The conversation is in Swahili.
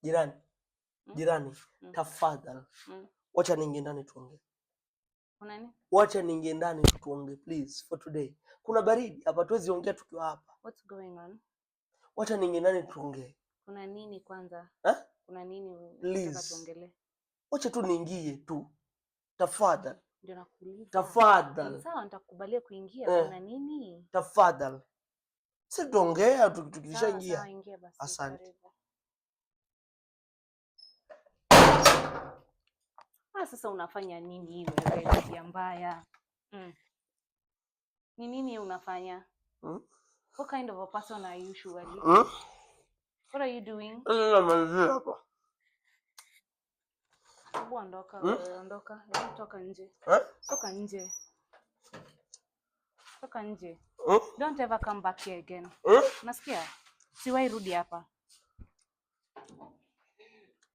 Jirani. Jirani, tafadhali. Wacha niingie ndani tuongee. Kuna nini? Wacha niingie ndani tuongee, please, for today. Kuna baridi hapa, tuwezi ongea tukiwa hapa. What's going on? Wacha niingie ndani tuongee. Kuna nini kwanza? Eh? Kuna nini unataka Please. tuongelee? Wacha tu niingie tu. Tafadhali. Ndio nakuuliza. Tafadhali. Sawa, nitakukubalia kuingia. Eh. Kuna nini? Tafadhali. Si tuongea Sawa, tukishaingia. sawa, ingia basi. Asante. Karibu. Ah, sasa unafanya nini wewe, tabia mbaya? Ni nini unafanya? Hmm? What kind of a person are you, surely? Hmm? What are you doing? Namalizia hapa. Hebu ondoka, Hmm? wewe, ondoka. Hebu toka nje. Eh? Toka nje. Toka nje. Hmm? Don't ever come back here again. Hmm? Unasikia? Siwahi rudi hapa.